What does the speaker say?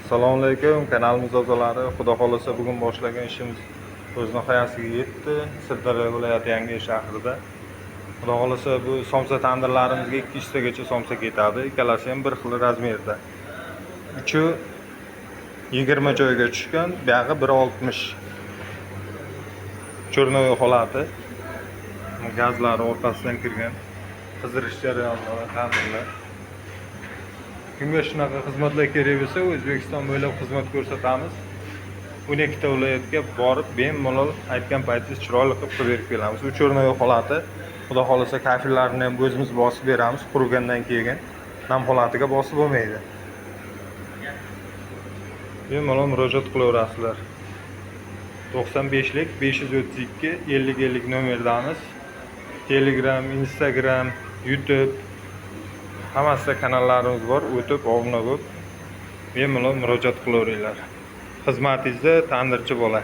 Assalomu alaykum, kanalimiz a'zolari. Xudo xohlasa, bugun boshlagan ishimiz o'z nihoyasiga yetdi. Sirdaryo viloyati Yangiyo'l shahrida. Xudo xohlasa, bu somsa tandirlarimizga 200 tagacha somsa ketadi. Ikkalasi ham bir xil размер da. Uchi 20 joyga tushgan, buyog'i 1.60. Черновой holati. Gazlari orqasidan kirgan. Qizirish jarayonida tandirlar. Kimga shunaqa xizmatlar kerak bo'lsa, O'zbekiston bo'ylab xizmat ko'rsatamiz. 12 ta viloyatga borib, bemalol aytgan paytingiz chiroyli qilib qilib berib kelamiz. U черновой holati. Xudo xohlasa, kafellarini ham o'zimiz bosib beramiz, qurigandan keyin. Nam holatiga bosib bo'lmaydi. Bemalol murojaat qilaverasizlar. 95lik 532 50 50 nomerdamiz. Telegram, Instagram, YouTube hammasida kanallarimiz bor. O'tib, obuna bo'lib, bemalol murojaat qilaveringlar. Xizmatingizda tandirchi bola.